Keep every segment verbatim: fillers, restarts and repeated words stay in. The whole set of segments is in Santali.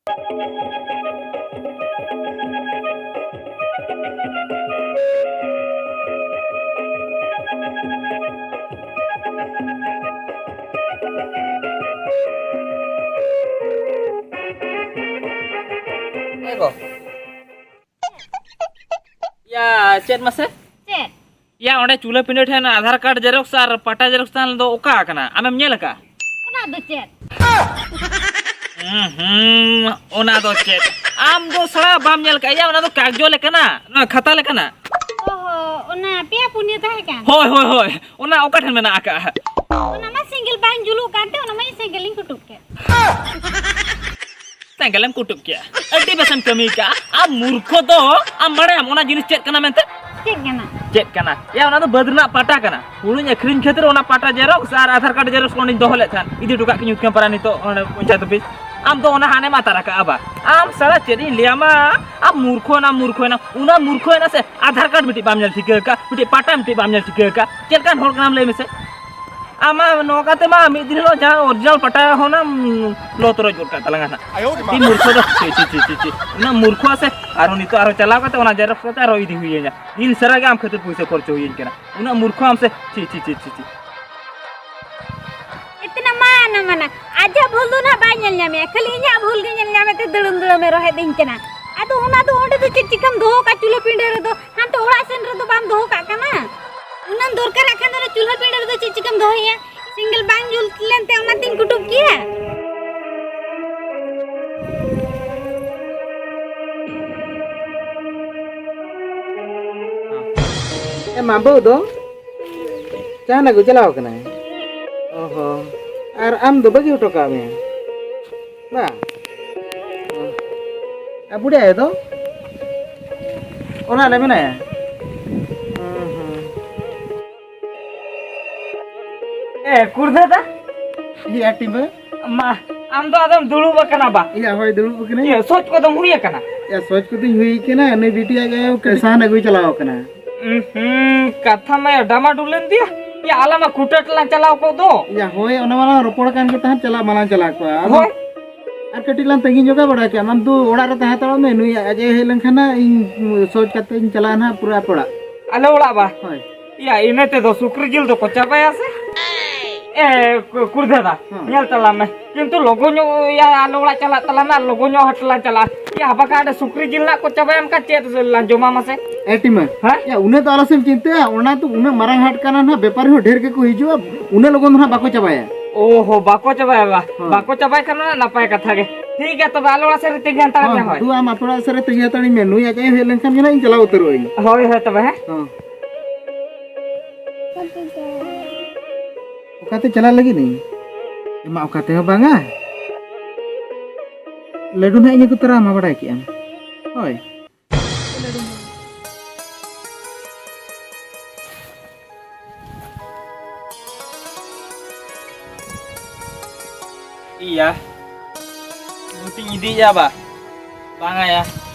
ᱮ ᱜᱚ᱾ ᱭᱟ, ᱪᱮᱫ ᱢᱟᱥᱮ? ᱪᱮᱫ? ᱭᱟ, ᱚᱸᱰᱮ ᱪᱩᱞᱦᱟᱹ ᱯᱤᱸᱰᱟᱹ ᱴᱷᱮᱱ ᱟᱫᱷᱟᱨ ᱠᱟᱨᱰ ᱡᱮᱨᱚᱠᱥ ᱟᱨ ᱯᱟᱴᱟ ᱡᱮᱨᱚᱠᱥ ᱛᱟᱦᱮᱱ ᱫᱚ ᱚᱠᱟ ᱟᱠᱟᱱᱟ? ᱟᱢᱮᱢ ᱧᱮᱞ ᱟᱠᱟᱫᱼᱟ? ᱚᱱᱟ ᱫᱚ ᱪᱮᱫ? ᱦᱩᱸ, ᱦᱩᱸ, ᱚᱱᱟ ᱫᱚ ᱪᱮᱫ? ᱟᱢ ᱫᱚ ᱥᱟᱲᱟ ᱵᱟᱢ ᱧᱮᱞ ᱟᱠᱟᱫᱼᱟ? ᱭᱟ, ᱚᱱᱟ ᱫᱚ ᱠᱟᱜᱡᱚ ᱞᱮᱠᱟᱱᱟ, ᱱᱚᱣᱟ ᱠᱷᱟᱛᱟ ᱞᱮᱠᱟᱱᱟ᱾ ᱚ ᱦᱚ, ᱚᱱᱟ ᱯᱮᱭᱟ ᱯᱩᱱᱭᱟᱹ ᱛᱟᱦᱮᱸ ᱠᱟᱱ? ᱦᱳᱭ, ᱦᱳᱭ, ᱦᱳᱭ, ᱚᱱᱟ ᱚᱠᱟ ᱴᱷᱮᱱ ᱢᱮᱱᱟᱜ ᱟᱠᱟᱫᱼᱟ? ᱚᱱᱟ ᱢᱟ ᱥᱮᱸᱜᱮᱞ ᱵᱟᱝ ᱡᱩᱞᱩᱜ ᱠᱟᱱᱛᱮ, ᱚᱱᱟ ᱢᱟ ᱤᱧ ᱥᱮᱸᱜᱮᱞ ᱤᱧ ᱠᱩᱴᱩᱢ ᱠᱮᱫ᱾ ᱥᱮᱸᱜᱮᱞᱮᱢ ᱠᱩᱴᱩᱢ ᱠᱮᱜᱼᱟ᱾ ᱟᱹᱰᱤ ᱵᱮᱥᱮᱢ ᱠᱟᱹᱢᱤ ᱠᱟᱜᱼᱟ᱾ ᱟᱢ ᱢᱩᱨᱠᱷᱚ ᱫᱚ, ᱟᱢ ᱵᱟᱲᱟᱭᱟᱢ ᱚᱱᱟ ᱡᱤᱱᱤᱥ ᱪᱮᱫ ᱠᱟᱱᱟ ᱢᱮᱱᱛᱮ? ᱪᱮᱫ ᱠᱟᱱᱟ? ᱪᱮᱫ ᱠᱟᱱᱟ? ᱭᱟ, ᱚᱱᱟ ᱫᱚ ᱵᱟᱹᱫᱽ ᱨᱮᱱᱟᱜ ᱯᱟᱴᱟ ᱠᱟᱱᱟ᱾ ᱦᱩᱲᱩᱧ ᱟᱹᱠᱷᱨᱤᱧ ᱠᱷᱟᱹᱛᱤᱨ ᱚᱱᱟ ᱯᱟᱴᱟ ᱡᱮᱨᱚᱠᱥ ᱟᱨ ᱟᱫᱷᱟᱨ ᱠᱟᱨᱰ ᱡᱮᱨᱚᱠᱥ ᱚᱸᱰᱮᱧ ᱫᱚᱦᱚ ᱞᱮᱫ ᱛᱟᱦᱮᱸᱫ᱾ ᱤᱫᱤ ᱦᱚᱴᱚ ᱠᱟᱜ ᱠᱤᱧ ᱩᱛᱠᱟᱹᱢ ᱯᱟᱨᱟ ᱱᱤᱛᱚᱜ ᱚᱸᱰᱮ ᱯᱚᱧᱪᱟᱭᱮᱛ ᱚᱯᱷᱤᱥ᱾ ᱟᱢ ᱫᱚ ᱚᱱᱟ ᱦᱟᱱᱮᱢ ᱟᱛᱟᱨ ᱟᱠᱟᱜᱼᱟ ᱵᱟ᱾ ᱟᱢ ᱥᱟᱞᱟ ᱪᱮᱫ ᱤᱧ ᱞᱟᱹᱭᱟᱢᱟ? ᱟᱢ ᱢᱩᱨᱠᱷᱚ ᱮᱱᱟᱢ, ᱢᱩᱨᱠᱷᱚ ᱮᱱᱟᱢ᱾ ᱩᱱᱟᱹᱜ ᱢᱩᱨᱠᱷᱚ ᱮᱱᱟ ᱥᱮ, ᱟᱫᱷᱟᱨ ᱠᱟᱨᱰ ᱢᱤᱫᱴᱤᱡ ᱵᱟᱢ ᱧᱮᱞ ᱴᱷᱤᱠᱟᱹ ᱟᱠᱟᱫ, ᱢᱤᱫᱴᱤᱡ ᱯᱟᱴᱟ ᱢᱤᱫᱴᱤᱡ ᱵᱟᱢ ᱧᱮᱞ ᱴᱷᱤᱠᱟᱹ ᱟᱠᱟᱫ᱾ ᱪᱮᱫ ᱞᱮᱠᱟᱱ ᱦᱚᱲ ᱠᱟᱱᱟᱢ ᱞᱟᱹᱭ ᱢᱮᱥᱮ? ᱟᱢᱟᱜ ᱱᱚᱝᱠᱟ ᱛᱮᱢᱟ ᱢᱤᱫ ᱫᱤᱱ ᱦᱤᱞᱳᱜ ᱡᱟᱦᱟᱸ original ᱯᱟᱴᱟ ᱦᱚᱸ ᱱᱟᱢ ᱞᱚ ᱛᱚᱨᱚᱡ ᱜᱚᱫ ᱠᱟᱜ ᱛᱟᱞᱟᱝᱟ ᱱᱟᱜ᱾ ᱟᱭᱳ ᱨᱮ ᱢᱟ᱾ ᱛᱤ ᱢᱩᱨᱠᱷᱚ ᱫᱚ, ᱪᱤ, ᱪᱤ, ᱪᱤ, ᱪᱤ, ᱪᱤ᱾ ᱩᱱᱟᱹᱜ ᱢᱩᱨᱠᱷᱚ ᱟᱥᱮ, ᱟᱨᱦᱚᱸ ᱱᱤᱛᱚᱜ ᱟᱨᱦᱚᱸ ᱪᱟᱞᱟᱣ ᱠᱟᱛᱮ ᱚᱱᱟ ᱡᱮᱨᱚᱠᱥ ᱠᱟᱛᱮ ᱟᱨᱦᱚᱸ ᱤᱫᱤ ᱦᱩᱭᱟᱹᱧᱟ᱾ ᱫᱤᱱ ᱥᱟᱨᱟ ᱜᱮ ᱟᱢ ᱠᱷᱟᱹᱛᱤᱨ ᱯᱩᱭᱥᱟᱹ ᱠᱷᱚᱨᱪᱚ ᱦᱩᱭᱟᱹᱧ ᱠᱟᱱᱟ᱾ ᱩᱱᱟᱹᱜ ᱢᱩᱨᱠᱷᱚ ᱟᱢ ᱥᱮ, ᱪᱤ, ᱪᱤ, ᱪᱤ, ᱪᱤ, ᱪᱤ᱾ ᱮᱛᱱᱟ ᱢᱟᱱᱟ ᱢᱟᱱᱟ, ᱟᱡᱟᱜ ᱵᱷᱩᱞ ᱫᱚ ᱱᱟᱜ ᱵᱟᱭ ᱧᱮᱞ ᱧᱟᱢᱮᱜᱼᱟ, ᱠᱷᱟᱹᱞᱤ ᱤᱧᱟᱹᱜ ᱵᱷᱩᱞ ᱜᱮ ᱧᱮᱞ ᱧᱟᱢᱮ ᱛᱮ ᱫᱟᱹᱲᱟᱹᱢ ᱫᱟᱹᱲᱟᱹᱢᱮ ᱨᱚᱦᱮᱫ ᱤᱧ ᱠᱟᱱᱟ᱾ ᱟᱫᱚ ᱚᱱᱟ ᱫᱚ ᱚᱸᱰᱮ ᱫᱚ ᱪᱮᱫ ᱪᱤᱠᱟᱹᱢ ᱫᱚᱦᱚ ᱠᱟᱜᱼᱟ ᱪᱩᱞᱦᱟᱹ ᱯᱤᱸᱰᱟᱹ ᱨᱮᱫᱚ? ᱦᱟᱱᱛᱮ ᱚᱲᱟᱜ ᱥᱮᱱ ᱨᱮᱫᱚ ᱵᱟᱢ ᱫᱚᱦᱚ ᱠᱟᱜ ᱠᱟᱱᱟ? ᱩᱱᱟᱹᱜ ᱫᱚᱨᱠᱟᱨᱟᱜ ᱠᱷᱟᱱ ᱫᱚ ᱚᱱᱟ ᱪᱩᱞᱦᱟᱹ ᱯᱤᱸᱰᱟᱹ ᱨᱮᱫᱚ ᱪᱮᱫ ᱪᱤᱠᱟᱹᱢ ᱫᱚᱦᱚᱭᱟ? ᱥᱮᱸᱜᱮᱞ ᱵᱟᱝ ᱡᱩᱞ ᱞᱮᱱᱛᱮ ᱚᱱᱟᱛᱤᱧ ᱠᱩᱴᱩᱵ ᱠᱮᱭᱟ᱾ ᱮ ᱢᱟ ᱵᱟᱹᱵᱩ ᱫᱚ ᱪᱟ ᱟᱹᱜᱩ ᱪᱟᱞᱟᱣ ᱠᱟᱱᱟᱭ᱾ ᱚ ᱦᱚᱸ᱾ ᱟᱨ ᱟᱢ ᱫᱚ ᱵᱟᱹᱜᱤ ᱦᱚᱴᱚ ᱠᱟᱜ ᱢᱮ᱾ ᱵᱟ᱾ ᱟᱨ ᱵᱩᱰᱷᱤ ᱟᱭᱳ ᱫᱚ? ᱚᱲᱟᱜ ᱨᱮ ᱢᱮᱱᱟᱭᱟ? ᱦᱩᱸ, ᱦᱩᱸ᱾ ᱮ, ᱠᱩᱲᱫᱟᱹ ᱫᱟ? ᱤᱭᱟᱹ, ᱴᱤᱢᱵᱟᱹ? ᱢᱟ, ᱟᱢ ᱫᱚ ᱟᱫᱚᱢ ᱫᱩᱲᱩᱵ ᱟᱠᱟᱱᱟ ᱵᱟ? ᱤᱭᱟᱹ, ᱦᱳᱭ, ᱫᱩᱲᱩᱵ ᱟᱠᱟᱱᱟᱹᱧ᱾ ᱤᱭᱟᱹ, ᱥᱚᱡᱽ ᱠᱚᱫᱚᱢ ᱦᱩᱭ ᱟᱠᱟᱱᱟ? ᱤᱭᱟᱹ, ᱥᱚᱡᱽ ᱠᱚᱫᱚᱧ ᱦᱩᱭ ᱟᱠᱟᱱᱟ, ᱱᱩᱭ ᱵᱤᱴᱤ ᱟᱡ ᱟᱭᱳ ᱥᱟᱦᱟᱱ ᱟᱹᱜᱩᱭ ᱪᱟᱞᱟᱣ ᱟᱠᱟᱱᱟ᱾ ᱩᱸ, ᱦᱩᱸ, ᱠᱟᱛᱷᱟ ᱢᱟ ᱰᱟᱢᱟᱰᱩᱞ ᱮᱱ ᱫᱤᱭᱟ᱾ ᱭᱟ, ᱟᱞᱟᱝ ᱢᱟ ᱠᱩᱴᱟᱹ ᱴᱞᱟᱝ ᱪᱟᱞᱟᱣ ᱠᱚᱜ ᱫᱚ᱾ ᱭᱟ, ᱦᱳᱭ, ᱚᱱᱟ ᱢᱟᱞᱟᱝ ᱨᱚᱯᱚᱲ ᱠᱟᱱ ᱜᱮ ᱛᱟᱦᱮᱸᱫ, ᱪᱟᱞᱟᱜ ᱢᱟᱞᱟᱝ ᱪᱟᱞᱟᱣ ᱠᱚᱜᱼᱟ᱾ ᱟᱫᱚ ᱦᱳᱭ᱾ ᱟᱨ ᱠᱟᱹᱴᱤᱡ ᱞᱟᱝ ᱛᱟᱺᱜᱤ ᱧᱚᱜᱟ ᱵᱟᱲᱟᱭ ᱠᱮᱜᱼᱟ᱾ ᱟᱢ ᱫᱚ ᱚᱲᱟᱜ ᱨᱮ ᱛᱟᱦᱮᱸ ᱦᱟᱛᱟᱲᱚᱜ ᱢᱮ, ᱱᱩᱭ ᱟᱡ ᱮ ᱦᱮᱡ ᱞᱮᱱᱠᱷᱟᱱ ᱦᱟᱸᱜ ᱤᱧ ᱥᱚᱡᱽ ᱠᱟᱛᱮ ᱤᱧ ᱪᱟᱞᱟᱜᱼᱟ ᱱᱟᱦᱟᱜ ᱯᱩᱨᱟᱹ ᱟᱯᱮ ᱚᱲᱟᱜ᱾ ᱟᱞᱮ ᱚᱲᱟᱜ ᱵᱟ? ᱦᱳᱭ᱾ ᱭᱟ, ᱤᱱᱟᱹ ᱛᱮᱫᱚ ᱥᱩᱠᱨᱤ ᱡᱤᱞ ᱫᱚᱠᱚ ᱪᱟᱵᱟᱭᱟ ᱥᱮ? ᱮ, ᱠᱩ-, ᱠᱩᱲᱤ ᱫᱟᱫᱟ, ᱦᱮᱸ᱾ ᱧᱮᱞ ᱛᱟᱞᱟᱝ ᱢᱮ᱾ ᱠᱤᱱᱛᱩ ᱞᱚᱜᱚᱱ ᱧᱚᱜ, ᱭᱟ, ᱟᱞᱮ ᱚᱲᱟᱜ ᱪᱟᱞᱟᱜ ᱛᱟᱞᱟᱝ ᱢᱮ ᱟᱨ ᱞᱚᱜᱚᱱ ᱧᱚᱜ ᱦᱟᱴ ᱞᱟᱝ ᱪᱟᱞᱟᱜᱼᱟ᱾ ᱭᱟ, ᱵᱟᱠᱷᱟᱱ ᱚᱸᱰᱮ ᱥᱩᱠᱨᱤ ᱡᱤᱞ ᱨᱮᱱᱟᱜ ᱠᱚ ᱪᱟᱵᱟᱭᱟ, ᱮᱱᱠᱷᱟᱱ ᱪᱮᱫ ᱞᱟᱝ ᱡᱚᱢᱟ ᱢᱟᱥᱮ? ᱮ ᱴᱤᱢᱟᱹ᱾ ᱦᱮᱸ? ᱭᱟ, ᱩᱱᱟᱹᱜ ᱫᱚ ᱟᱞᱚ ᱥᱮᱢ ᱪᱤᱱᱛᱟᱹᱭᱟ, ᱚᱱᱟ ᱫᱚ ᱩᱱᱟᱹᱜ ᱢᱟᱨᱟᱝ ᱦᱟᱴ ᱠᱟᱱᱟ ᱱᱟᱦᱟᱜ, ᱵᱮᱯᱟᱨᱤ ᱦᱚᱸ ᱰᱷᱮᱨ ᱜᱮᱠᱚ ᱦᱤᱡᱩᱜᱼᱟ, ᱩᱱᱟᱹᱜ ᱞᱚᱜᱚᱱ ᱫᱚ ᱱᱟᱦᱟᱜ ᱵᱟᱠᱚ ᱪᱟᱵᱟᱭᱟ᱾ ᱚ ᱦᱚ, ᱵᱟᱠᱚ ᱪᱟᱵᱟᱭᱟ ᱵᱟ? ᱦᱮᱸ᱾ ᱵᱟᱠᱚ ᱪᱟᱵᱟᱭ ᱠᱷᱟᱱ ᱢᱟ ᱱᱟᱯᱟᱭ ᱠᱟᱛᱷᱟ ᱜᱮ᱾ ᱴᱷᱤᱠ ᱜᱮᱭᱟ, ᱛᱚᱵᱮ ᱟᱞᱮ ᱚᱲᱟᱜ ᱥᱮᱫ ᱨᱮ ᱛᱤᱸᱜᱩ ᱦᱟᱛᱟᱲ ᱢᱮ, ᱦᱮᱸ, ᱦᱳᱭ᱾ ᱫᱩ ᱟᱢ ᱟᱯᱮ ᱚᱲᱟᱜ ᱥᱮᱫ ᱨᱮ ᱛᱤᱸᱜᱩ ᱦᱟᱛᱟᱲᱤᱧ ᱢᱮ, ᱱᱩᱭ ᱟᱡ ᱟᱭᱳ ᱦᱮᱡ ᱞᱮᱱᱠᱷᱟᱱ ᱜᱮ ᱱᱟᱦᱟᱜ ᱤᱧ ᱪᱟᱞᱟᱣ ᱩᱛᱟᱹᱨᱚᱜ ᱟᱹᱧ᱾ ᱦᱳᱭ, ᱦᱳᱭ, ᱛᱚᱵᱮ, ᱦᱮᱸ᱾ ᱦᱮᱸ᱾ ᱚᱠᱟᱛᱮ ᱪᱟᱞᱟᱜ ᱞᱟᱹᱜᱤᱫ ᱤᱧ? ᱮᱢᱟ ᱚᱠᱟ ᱛᱮᱦᱚᱸ ᱵᱟᱝᱟ᱾ ᱞᱟᱹᱰᱩ ᱱᱟᱦᱟᱜ ᱤᱧ ᱟᱹᱜᱩ ᱛᱚᱨᱟ ᱟᱢᱟ, ᱵᱟᱰᱟᱭ ᱠᱮᱜᱼᱟᱢ᱾ ᱦᱳᱭ᱾ ᱤᱭᱟ, ᱵᱩᱴᱤᱧ ᱤᱫᱤᱭᱟ ᱵᱟ? ᱵᱟᱝᱟ ᱭᱟ,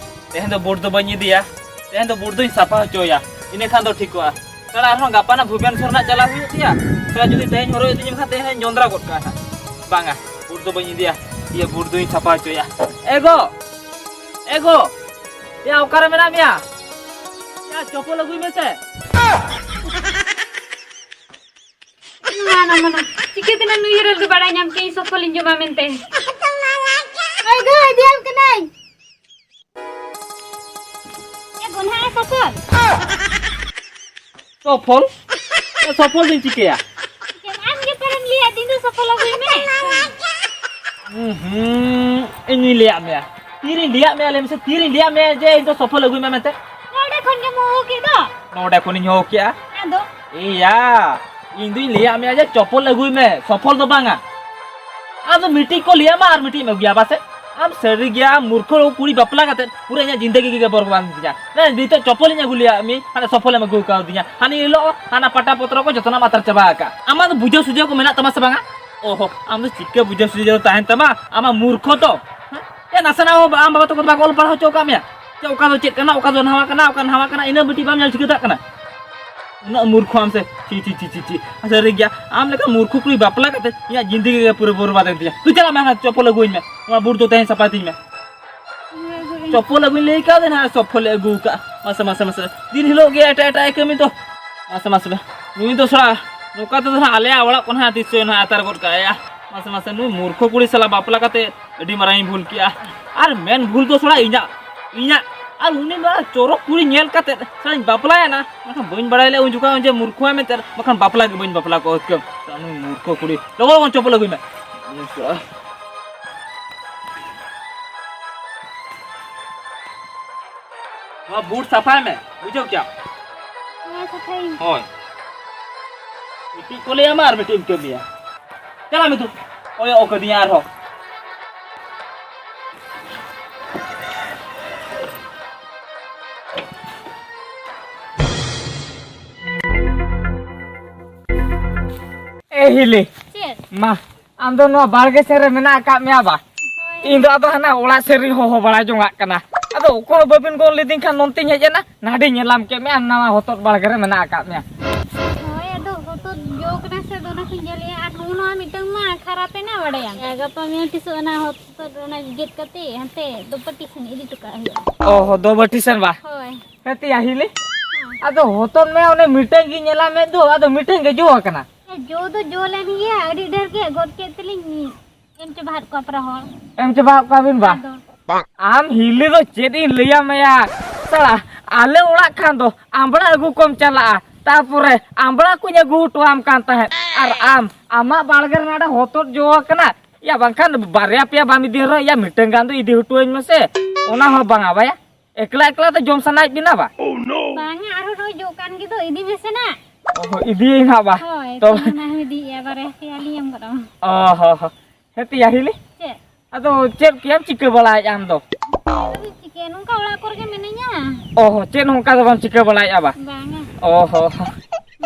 ᱛᱮᱦᱮᱧ ᱫᱚ ᱵᱩᱴ ᱫᱚ ᱵᱟᱹᱧ ᱤᱫᱤᱭᱟ᱾ ᱛᱮᱦᱮᱧ ᱫᱚ ᱵᱩᱴ ᱫᱚᱧ ᱥᱟᱯᱷᱟ ᱦᱚᱪᱚᱭᱟ, ᱤᱱᱟᱹ ᱠᱷᱟᱱ ᱫᱚ ᱴᱷᱤᱠᱚᱜᱼᱟ᱾ ᱛᱟᱦᱞᱮ ᱟᱨᱦᱚᱸ ᱜᱟᱯᱟ ᱱᱟ ᱵᱷᱩᱵᱽᱱᱮᱥᱚᱨ ᱱᱟᱜ ᱪᱟᱞᱟᱣ ᱦᱩᱭᱩᱜ ᱛᱤᱧᱟ᱾ ᱛᱟᱦᱞᱮ ᱡᱩᱫᱤ ᱛᱮᱦᱮᱧ ᱦᱚᱨᱚᱜ ᱤᱫᱤᱧ ᱠᱷᱟᱱ, ᱛᱮᱦᱮᱧ ᱦᱚᱸᱧ ᱡᱚᱸᱫᱽᱨᱟ ᱜᱚᱫ ᱠᱟᱜᱼᱟ ᱦᱟᱸᱜ᱾ ᱵᱟᱝᱟ, ᱵᱩᱴ ᱫᱚ ᱵᱟᱹᱧ ᱤᱫᱤᱭᱟ᱾ ᱤᱭᱟᱹ, ᱵᱩᱴ ᱫᱚᱧ ᱥᱟᱯᱷᱟ ᱦᱚᱪᱚᱭᱟ᱾ ᱮ ᱜᱚ! ᱮ ᱜᱚ! ᱭᱟ, ᱚᱠᱟᱨᱮ ᱢᱮᱱᱟᱜ ᱢᱮᱭᱟ? ᱭᱟ, ᱪᱚᱯᱚᱞ ᱟᱹᱜᱩᱭ ᱢᱮᱥᱮ᱾ ᱢᱟᱱᱟ, ᱢᱟᱱᱟ᱾ ᱪᱤᱠᱟᱹᱛᱮ ᱱᱩᱭ ᱦᱤᱨᱟᱹᱞ ᱫᱚ ᱵᱟᱲᱟᱭ ᱧᱟᱢ ᱠᱮᱫ ᱤᱧ ᱥᱚᱯᱷᱚᱞᱤᱧ ᱡᱚᱢᱟ ᱢᱮᱱᱛᱮ? ᱦᱳᱭ ᱜᱳ, ᱤᱫᱤᱭᱟᱢ ᱠᱟᱹᱱᱟᱹᱧ᱾ ᱮ ᱜᱚᱱᱦᱟ, ᱮ ᱥᱚᱯᱷᱚᱞ᱾ ᱥᱚᱯᱷᱚᱞ? ᱮ ᱥᱚᱯᱷᱚᱞ ᱫᱚᱧ ᱪᱤᱠᱟᱹᱭᱟ? ᱪᱤᱠᱟᱹᱭᱟᱢ? ᱟᱢ ᱜᱮ ᱯᱟᱨᱮᱢ ᱞᱟᱹᱭᱟᱫ ᱫᱤᱱ ᱫᱚ ᱥᱚᱯᱷᱚᱞ ᱟᱹᱜᱩᱭ ᱢᱮ᱾ ᱦᱩᱸ, ᱤᱧᱤᱧ ᱞᱟᱹᱭᱟᱫ ᱢᱮᱭᱟ᱾ ᱛᱤᱨᱤᱧ ᱞᱟᱹᱭᱟᱫ ᱢᱮᱭᱟ, ᱞᱟᱹᱭ ᱢᱮᱥᱮ, ᱛᱤᱨᱤᱧ ᱞᱟᱹᱭᱟᱫ ᱢᱮᱭᱟ ᱡᱮ ᱤᱧ ᱫᱚ ᱥᱚᱯᱷᱚᱞ ᱟᱹᱜᱩᱭ ᱢᱮ ᱢᱮᱱᱛᱮ? ᱱᱚᱰᱮ ᱠᱷᱚᱱ ᱜᱮᱢ ᱦᱚᱦᱚ ᱠᱮᱫ ᱫᱚ᱾ ᱱᱚᱰᱮ ᱠᱷᱚᱱᱤᱧ ᱦᱚᱦᱚ ᱠᱮᱜᱼᱟ᱾ ᱟᱫᱚ? ᱮᱭᱟ, ᱤᱧ ᱫᱩᱧ ᱞᱟᱹᱭᱟᱫ ᱢᱮᱭᱟ ᱡᱮ ᱪᱚᱯᱚᱞ ᱟᱹᱜᱩᱭ ᱢᱮ, ᱥᱚᱯᱷᱚᱞ ᱫᱚ ᱵᱟᱝᱟ᱾ ᱟᱫᱚ ᱢᱤᱫᱴᱤᱡ ᱠᱚ ᱞᱟᱹᱭᱟᱢᱟ ᱟᱨ ᱢᱤᱫᱴᱤᱡ ᱮᱢ ᱟᱹᱜᱩᱭᱟ, ᱵᱟᱥᱮ? ᱟᱢ ᱥᱟᱹᱨᱤ ᱜᱮᱭᱟ, ᱢᱩᱨᱠᱷᱚ ᱠᱩᱲᱤ ᱵᱟᱯᱞᱟ ᱠᱟᱛᱮ ᱯᱩᱨᱟᱹ ᱤᱧᱟᱹᱜ ᱡᱤᱱᱫᱮᱜᱤ ᱜᱮ ᱵᱚᱨᱵᱟᱫ ᱮᱱ ᱛᱤᱧᱟ᱾ ᱦᱮᱸ, ᱱᱤᱛᱚᱜ ᱪᱚᱯᱚᱞᱤᱧ ᱟᱹᱜᱩ ᱞᱮᱭᱟ ᱢᱤ, ᱦᱟᱱᱮ ᱥᱚᱯᱷᱚᱞᱮᱢ ᱟᱹᱜᱩ ᱠᱟᱣᱫᱤᱧᱟ᱾ ᱦᱟᱱᱮ ᱦᱤᱞᱳᱜ ᱦᱟᱱᱟ ᱯᱟᱴᱟ ᱯᱚᱛᱨᱚ ᱠᱚ ᱡᱚᱛᱚᱱᱟᱜ ᱟᱛᱟᱨ ᱪᱟᱵᱟ ᱟᱠᱟᱫ᱾ ᱟᱢᱟᱜ ᱫᱚ ᱵᱩᱡᱷᱟᱹᱣ ᱥᱩᱡᱷᱟᱹᱣ ᱠᱚ ᱢᱮᱱᱟᱜ ᱛᱟᱢᱟ ᱥᱮ ᱵᱟᱝᱟ? ᱚᱦᱚ, ᱟᱢ ᱫᱚ ᱪᱤᱠᱟᱹ ᱵᱩᱡᱷᱟᱹᱣ ᱥᱩᱡᱷᱟᱹᱣ ᱛᱟᱦᱮᱱ ᱛᱟᱢᱟ? ᱟᱢᱟᱜ ᱢᱩᱨᱠᱷᱚ ᱛᱚ᱾ ᱦᱮᱸ? ᱮ, ᱱᱟᱥᱮᱱᱟᱜ ᱦᱚᱸ ᱟᱢ ᱵᱟᱵᱟ ᱛᱟᱠᱚ ᱫᱚ ᱵᱟᱠᱚ ᱚᱞ ᱯᱟᱲᱦᱟᱣ ᱦᱚᱪᱚ ᱟᱠᱟᱫ ᱢᱮᱭᱟ? ᱪᱮ ᱚᱠᱟ ᱫᱚ ᱪᱮᱫ ᱠᱟᱱᱟ, ᱚᱠᱟ ᱫᱚ ᱱᱟᱣᱟ ᱠᱟᱱᱟ, ᱚᱠᱟ ᱱᱟᱣᱟ ᱠᱟᱱᱟ, ᱤᱱᱟᱹ ᱢᱤᱫᱴᱤᱡ ᱵᱟᱢ ᱧᱮᱞ ᱴᱷᱤᱠᱟᱹ ᱫᱟᱲᱮᱭᱟᱜ ᱠᱟᱱᱟ? ᱩᱱᱟᱹᱜ ᱢᱩᱨᱠᱷᱚ ᱟᱢ ᱥᱮ? ᱪᱤ, ᱪᱤ, ᱪᱤ, ᱪᱤ, ᱪᱤ᱾ ᱟᱪᱪᱷᱟ, ᱥᱟᱹᱨᱤ ᱜᱮᱭᱟ, ᱟᱢ ᱞᱮᱠᱟ ᱢᱩᱨᱠᱷᱚ ᱠᱩᱲᱤ ᱵᱟᱯᱞᱟ ᱠᱟᱛᱮ ᱤᱧᱟᱹᱜ ᱡᱤᱱᱫᱮᱜᱤ ᱜᱮ ᱯᱩᱨᱟᱹ ᱵᱚᱨᱵᱟᱫ ᱮᱱ ᱛᱤᱧᱟ᱾ ᱛᱩ ᱪᱟᱞᱟᱜ ᱢᱮ, ᱦᱟᱱᱟ ᱪᱚᱯᱚᱞ ᱟᱹᱜᱩᱭ ᱢᱮ, ᱱᱚᱣᱟ ᱵᱩᱴ ᱫᱚ ᱛᱮᱦᱮᱧ ᱥᱟᱯᱷᱟᱭ ᱛᱤᱧ ᱢᱮ᱾ ᱪᱚᱯᱚᱞ ᱟᱹᱜᱩᱧ ᱞᱟᱹᱭ ᱠᱟᱣᱫᱮ ᱱᱟᱦᱟᱜ, ᱪᱚᱯᱚᱞᱮ ᱟᱹᱜᱩ ᱠᱟᱜ᱾ ᱢᱟᱥᱮ, ᱢᱟᱥᱮ, ᱢᱟᱥᱮ, ᱫᱤᱱ ᱦᱤᱞᱳᱜ ᱜᱮ ᱮᱴᱟᱜ ᱮᱴᱟᱜ ᱮ ᱠᱟᱹᱢᱤ ᱫᱚ᱾ ᱢᱟᱥᱮ, ᱢᱟᱥᱮ, ᱱᱩᱭ ᱫᱚ ᱥᱟᱞᱟ ᱱᱚᱝᱠᱟ ᱛᱮᱫᱚ ᱱᱟᱦᱟᱜ ᱟᱞᱮᱭᱟᱜ ᱚᱲᱟᱜ ᱠᱚ ᱱᱟᱦᱟᱜ ᱛᱤᱥ ᱪᱚᱭ ᱱᱟᱦᱟᱜ ᱟᱛᱟᱨ ᱜᱚᱫ ᱠᱟᱜᱼᱟ᱾ ᱢᱟᱥᱮ, ᱢᱟᱥᱮ, ᱱᱩᱭ ᱢᱩᱨᱠᱷᱚ ᱠᱩᱲᱤ ᱥᱟᱞᱟᱜ ᱵᱟᱯᱞᱟ ᱠᱟᱛᱮ ᱟᱹᱰᱤ ᱢᱟᱨᱟᱝ ᱤᱧ ᱵᱷᱩᱞ ᱠᱮᱜᱼᱟ᱾ ᱟᱨ ᱢᱮᱱ ᱵᱷᱩᱞ ᱫᱚ ᱥᱟᱞᱟ ᱤᱧᱟᱹᱜ, ᱤᱧᱟᱹᱜ᱾ ᱟᱨ ᱩᱱᱤ ᱱᱚᱣᱟ ᱪᱚᱨᱚᱠ ᱠᱩᱲᱤ ᱧᱮᱞ ᱠᱟᱛᱮ ᱥᱟᱞᱟᱧ ᱵᱟᱯᱞᱟᱭᱮᱱᱟ, ᱢᱮᱱᱠᱷᱟᱱ ᱵᱟᱹᱧ ᱵᱟᱲᱟᱭ ᱞᱮᱫᱼᱟ ᱩᱱ ᱡᱚᱠᱷᱚᱱ ᱡᱮ ᱢᱩᱨᱠᱷᱚ ᱢᱮᱱᱛᱮ, ᱵᱟᱠᱷᱟᱱ ᱵᱟᱯᱞᱟ ᱜᱮ ᱵᱟᱹᱧ ᱵᱟᱯᱞᱟ ᱠᱚᱜᱼᱟ᱾ ᱱᱩᱭ ᱢᱩᱨᱠᱷᱚ ᱠᱩᱲᱤ, ᱞᱚᱜᱚᱱ ᱞᱚᱜᱚᱱ ᱪᱚᱯᱚᱞ ᱟᱹᱜᱩᱭ ᱢᱮ᱾ ᱱᱚᱣᱟ ᱵᱩᱴ ᱥᱟᱯᱷᱟᱭ ᱢᱮ, ᱵᱩᱡᱷᱟᱹᱣ ᱠᱮᱭᱟᱢ? ᱦᱮᱸ, ᱥᱟᱯᱷᱟᱭᱟᱹᱧ᱾ ᱦᱳᱭ᱾ ᱢᱤᱫᱴᱤᱡ ᱠᱚ ᱞᱟᱹᱭᱟᱢᱟ ᱟᱨ ᱢᱤᱫᱴᱤᱡ ᱮᱢ ᱠᱟᱹᱢᱤᱭᱟ᱾ ᱪᱟᱞᱟᱜ ᱢᱮ ᱛᱚ᱾ ᱠᱚᱭᱚᱜ ᱠᱟᱹᱫᱤᱧᱟ ᱟᱨᱦᱚᱸ᱾ ᱮ ᱦᱤᱞᱤ᱾ ᱪᱮᱫ? ᱢᱟ, ᱟᱢ ᱫᱚ ᱱᱚᱣᱟ ᱵᱟᱲᱜᱮ ᱥᱮᱫ ᱨᱮ ᱢᱮᱱᱟᱜ ᱟᱠᱟᱫ ᱢᱮᱭᱟ ᱵᱟ? ᱦᱳᱭ᱾ ᱤᱧ ᱫᱚ ᱟᱫᱚ ᱦᱟᱱᱟ ᱚᱲᱟᱜ ᱥᱮᱫ ᱨᱤᱧ ᱦᱚᱦᱚ ᱵᱟᱲᱟ ᱡᱚᱝᱟᱜ ᱠᱟᱱᱟ᱾ ᱟᱫᱚ ᱚᱠᱚᱭ ᱦᱚᱸ ᱵᱟᱹᱵᱤᱱ ᱜᱚᱲ ᱞᱤᱫᱤᱧ ᱠᱷᱟᱱ ᱱᱚᱱᱛᱮᱧ ᱦᱮᱡ ᱮᱱᱟ, ᱱᱟᱰᱮᱧ ᱧᱮᱞᱟᱢ ᱠᱮᱫ ᱢᱮᱭᱟ, ᱱᱟᱣᱟ ᱦᱚᱛᱚᱫ ᱵᱟᱲᱜᱮ ᱨᱮ ᱢᱮᱱᱟᱜ ᱟᱠᱟᱫ ᱢᱮᱭᱟ᱾ ᱦᱳᱭ, ᱟᱫᱚ ᱦᱚᱛᱚᱫ ᱡᱚ ᱠᱟᱱᱟ ᱥᱮ, ᱟᱫᱚ ᱚᱱᱟ ᱠᱚᱧ ᱧᱮᱞᱮᱜᱼᱟ᱾ ᱟᱨ ᱱᱚᱜᱼᱚ ᱱᱚᱣᱟ ᱢᱤᱫᱴᱟᱝ ᱢᱟ ᱠᱷᱟᱨᱟᱯ ᱮᱱᱟ, ᱵᱟᱲᱟᱭᱟᱢ᱾ ᱜᱟᱯᱟ ᱢᱮᱭᱟᱝ ᱛᱤᱥᱚᱜ ᱚᱱᱟ ᱦᱚᱛᱚᱫ ᱚᱱᱟ ᱜᱮᱫ ᱠᱟᱛᱮ ᱦᱟᱱᱛᱮ ᱫᱚᱯᱟᱴᱤ ᱥᱮᱱ ᱤᱫᱤ ᱦᱚᱴᱚ ᱠᱟᱜ ᱦᱩᱭᱩᱜᱼᱟ᱾ ᱚ ᱦᱚ, ᱫᱚ ᱵᱟᱹᱴᱤ ᱥᱮᱱ ᱵᱟ? ᱦᱳᱭ᱾ ᱦᱮᱸ ᱛᱤᱭᱟ ᱦᱤᱞᱤ᱾ ᱦᱮᱸ᱾ ᱟᱫᱚ ᱦᱚᱛᱚᱫ ᱢᱮ ᱚᱱᱮ ᱢᱤᱫᱴᱟᱝ ᱜᱤᱧ ᱧᱮᱞᱟ ᱢᱮᱫ ᱫᱚ, ᱟᱫᱚ ᱢᱤᱫᱴᱟᱝ ᱜᱮ ᱡᱚ ᱟᱠᱟᱱᱟ᱾ ᱡᱚ ᱫᱚ ᱡᱚ ᱞᱮᱱ ᱜᱮᱭᱟ, ᱟᱹᱰᱤ ᱰᱷᱮᱨ ᱜᱮ ᱜᱚᱫ ᱠᱮᱫ ᱛᱮᱞᱤᱧ ᱮᱢ ᱪᱟᱵᱟ ᱟᱫ ᱠᱚᱣᱟ ᱯᱮᱲᱟ ᱦᱚᱲ᱾ ᱮᱢ ᱪᱟᱵᱟ ᱟᱫ ᱠᱚᱣᱟ ᱵᱤᱱ ᱵᱟ? ᱟᱫᱚ ᱟᱢ ᱦᱤᱞᱤ ᱫᱚ ᱪᱮᱫ ᱤᱧ ᱞᱟᱹᱭᱟᱢ ᱭᱟ? ᱥᱟᱞᱟ, ᱟᱞᱮ ᱚᱲᱟᱜ ᱠᱷᱟᱱ ᱫᱚ ᱟᱢᱵᱽᱲᱟ ᱟᱹᱜᱩ ᱠᱚᱢ ᱪᱟᱞᱟᱜᱼᱟ, ᱛᱟᱨᱯᱚᱨᱮ ᱟᱢᱵᱽᱲᱟ ᱠᱚᱧ ᱟᱹᱜᱩ ᱦᱚᱴᱚᱣᱟᱢ ᱠᱟᱱ ᱛᱟᱦᱮᱸᱫ, ᱟᱨ ᱟᱢ ᱟᱢᱟᱜ ᱵᱟᱲᱜᱮ ᱨᱮ ᱱᱚᱰᱮ ᱦᱚᱛᱚᱫ ᱡᱚ ᱟᱠᱟᱱᱟ ᱭᱟ, ᱵᱟᱝᱠᱷᱟᱱ ᱵᱟᱨᱭᱟ ᱯᱮᱭᱟ ᱵᱟᱢ ᱤᱫᱤ ᱨᱮᱦᱚᱸ ᱭᱟ, ᱢᱤᱫᱴᱟᱝ ᱜᱟᱱ ᱫᱚ ᱤᱫᱤ ᱦᱚᱴᱚᱣᱟᱹᱧ ᱢᱮᱥᱮ᱾ ᱚᱱᱟ ᱦᱚᱸ ᱵᱟᱝᱟ ᱵᱟᱭᱟ, ᱮᱠᱞᱟ ᱮᱠᱞᱟ ᱫᱚ ᱡᱚᱢ ᱥᱟᱱᱟᱭᱮᱫ ᱵᱤᱱᱟ ᱵᱟ? ᱵᱟᱝᱟ, ᱟᱨᱦᱚᱸ ᱱᱚᱜᱼᱚᱭ ᱡᱚ ᱠᱟᱱ ᱜᱮ ᱫᱚ, ᱤᱫᱤ ᱢᱮᱥᱮ ᱱᱟ᱾ ᱚ ᱦᱚᱸ, ᱤᱫᱤᱭᱟᱹᱧ ᱦᱟᱸᱜ ᱵᱟ᱾ ᱦᱳᱭ, ᱛᱚᱵᱮ ᱛᱚᱵᱮ ᱢᱟ ᱦᱚᱸ ᱤᱫᱤᱭᱮᱜᱼᱟ, ᱵᱟᱨᱭᱟ ᱯᱮᱭᱟ ᱞᱤᱧ ᱮᱢ ᱜᱚᱫ ᱟᱢᱟ᱾ ᱚ ᱦᱚᱸ ᱦᱚᱸ᱾ ᱦᱮᱸ ᱛᱤᱭᱟ ᱦᱤᱞᱤ᱾ ᱪᱮᱫ? ᱟᱫᱚ ᱪᱮᱫ ᱠᱚᱭᱟᱢ ᱪᱤᱠᱟᱹ ᱵᱟᱲᱟᱭᱮᱫᱼᱟ ᱟᱢ ᱫᱚ? ᱪᱮᱫ ᱪᱤᱠᱟᱹ? ᱱᱚᱝᱠᱟ ᱚᱲᱟᱜ ᱠᱚᱨᱮ ᱜᱮ ᱢᱤᱱᱟᱹᱧᱟ᱾ ᱚ ᱦᱚᱸ, ᱪᱮᱫ ᱦᱚᱸ ᱚᱱᱠᱟ ᱫᱚ ᱵᱟᱢ ᱪᱤᱠᱟᱹ ᱵᱟᱲᱟᱭᱮᱫᱼᱟ ᱵᱟ? ᱵᱟᱝᱟ᱾ ᱚ ᱦᱚᱸ᱾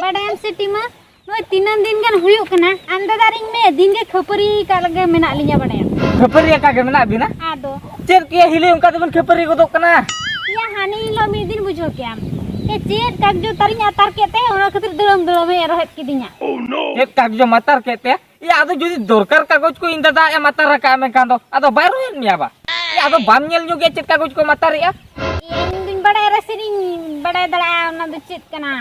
ᱵᱟᱰᱟᱭᱟᱢ ᱥᱮ ᱴᱤᱢᱟ, ᱱᱚᱜᱼᱚᱭ ᱛᱤᱱᱟᱹᱝ ᱫᱤᱱ ᱜᱟᱱ ᱦᱩᱭᱩᱜ ᱠᱟᱱᱟ, ᱟᱢ ᱫᱟᱫᱟ ᱟᱨ ᱤᱧ ᱢᱮ ᱫᱤᱱ ᱜᱮ ᱠᱷᱟᱹᱯᱟᱹᱨᱤ ᱠᱟᱜ ᱞᱮᱠᱟ ᱢᱮᱱᱟᱜ ᱞᱤᱧᱟ, ᱵᱟᱰᱟᱭᱟᱢ᱾ ᱠᱷᱟᱹᱯᱟᱹᱨᱤ ᱟᱠᱟ ᱜᱮ ᱢᱮᱱᱟᱜ ᱵᱤᱱᱟ? ᱟᱫᱚ᱾ ᱪᱮᱫ ᱠᱮᱭᱟ ᱦᱤᱞᱤ ᱚᱱᱠᱟ ᱛᱮᱵᱤᱱ ᱠᱷᱟᱹᱯᱟᱹᱨᱤ ᱜᱚᱫᱚᱜ ᱠᱟᱱᱟ? ᱭᱟ, ᱦᱟᱱᱮ ᱦᱤᱞᱳᱜ ᱢᱤᱫ ᱫᱤᱱ ᱵᱩᱡᱷᱟᱹᱣ ᱠᱮᱭᱟᱢ᱾ ᱮ, ᱪᱮᱫ ᱠᱟᱜᱡᱚ ᱛᱟᱨᱤᱧ ᱟᱛᱟᱨ ᱠᱮᱫ ᱛᱮ, ᱚᱱᱟ ᱠᱷᱟᱹᱛᱤᱨ ᱫᱟᱹᱲᱟᱢ ᱫᱟᱹᱲᱟᱢ ᱮ ᱨᱚᱦᱮᱫ ᱠᱤᱫᱤᱧᱟ᱾ ᱪᱮᱫ ᱠᱟᱜᱡᱚᱢ ᱟᱛᱟᱨ ᱠᱮᱫ ᱛᱮ? ᱮ, ᱟᱫᱚ ᱡᱩᱫᱤ ᱫᱚᱨᱠᱟᱨ ᱠᱟᱜᱚᱡᱽ ᱠᱚ ᱤᱧ ᱫᱟᱫᱟ ᱮᱢ ᱟᱛᱟᱨ ᱟᱠᱟᱫ ᱢᱮᱱᱠᱷᱟᱱ ᱫᱚ, ᱟᱫᱚ ᱵᱟᱭ ᱨᱚᱦᱮᱫ ᱢᱮᱭᱟ ᱵᱟ? ᱮ, ᱟᱫᱚ ᱵᱟᱢ ᱧᱮᱞ ᱧᱚᱜ ᱜᱮᱭᱟ ᱪᱮᱫ ᱠᱟᱜᱚᱡᱽ ᱠᱚᱢ ᱟᱛᱟᱨᱮᱜᱼᱟ? ᱮ, ᱤᱧ ᱫᱩᱧ ᱵᱟᱲᱟᱭᱟ ᱨᱮ, ᱥᱮᱨᱮᱧ ᱵᱟᱲᱟᱭ ᱫᱟᱲᱮᱭᱟᱜᱼᱟ, ᱚᱱᱟ ᱫᱚ ᱪᱮᱫ ᱠᱟᱱᱟ?